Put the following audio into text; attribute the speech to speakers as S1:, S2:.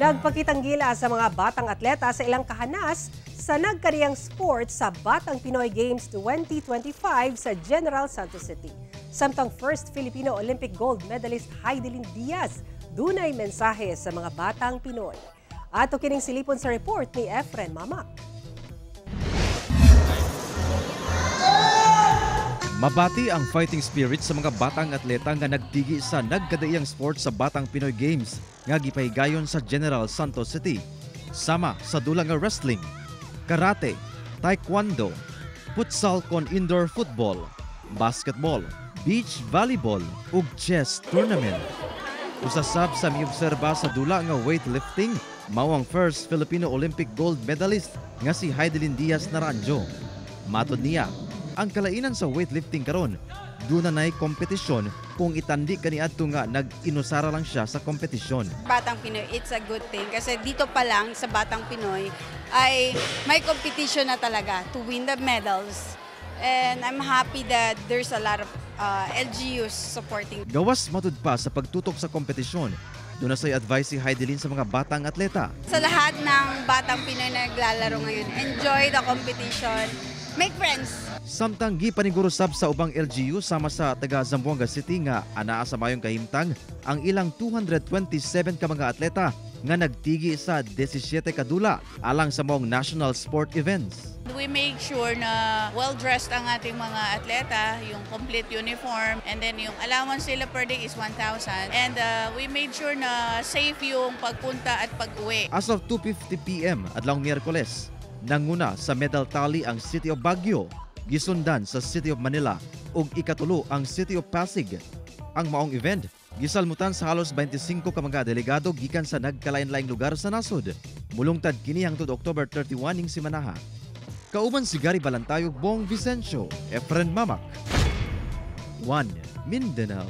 S1: Nagpakitang gilas sa mga batang atleta sa ilang kahanas sa nagkariyang sports sa Batang Pinoy Games 2025 sa General Santos City. Samtang first Filipino Olympic gold medalist Hidilyn Diaz, dunay mensahe sa mga batang Pinoy. Ato kining silipon sa report ni Efren Mamak.
S2: Mabati ang fighting spirit sa mga batang atleta nga nagtigi sa nagkadaiyang sport sa Batang Pinoy Games nga gipahigayon sa General Santos City. Sama sa dula nga wrestling, karate, taekwondo, futsal kon indoor football, basketball, beach volleyball ug chess tournament. Usasab sa miobserba sa dula nga weightlifting, mao ang first Filipino Olympic gold medalist nga si Hidilyn Diaz Naranjo. Matod niya, ang kalainan sa weightlifting karon, duna nay kompetisyon kung itandi kaniadto nga nag-inusara lang siya sa kompetisyon.
S3: Batang Pinoy, it's a good thing kasi dito pa lang sa Batang Pinoy ay may competition na talaga to win the medals. And I'm happy that there's a lot of LGUs supporting.
S2: Gawas matud pa sa pagtutok sa kompetisyon, duna say advice si Hidilyn sa mga batang atleta.
S3: Sa lahat ng Batang Pinoy na naglalaro ngayon, enjoy the competition, make friends.
S2: Samtang gipaniguro sab sa ubang LGU sama sa taga Zamboanga City nga anaa sa mayong kahimtang ang ilang 227 ka mga atleta nga nagtigi sa 17 ka dula alang sa maong national sport events.
S4: We make sure na well-dressed ang ating mga atleta, yung complete uniform, and then yung allowance nila per day is 1,000. And we made sure na safe yung pagpunta at pag-uwi.
S2: As of 2:50 p.m. adlawng Miyerkules, nanguna sa medal tally ang City of Baguio, gisundan sa City of Manila ug ikatulo ang City of Pasig. Ang maong event gisalmutan sa halos 25 ka mga delegado gikan sa nagkalain-laing lugar sa nasod. Mulungtad kini hangtod October 31 ning simanaha. Kauban si Gary Balantayog, Bong Vicencio, Efren Mamak. 1 Mindanao.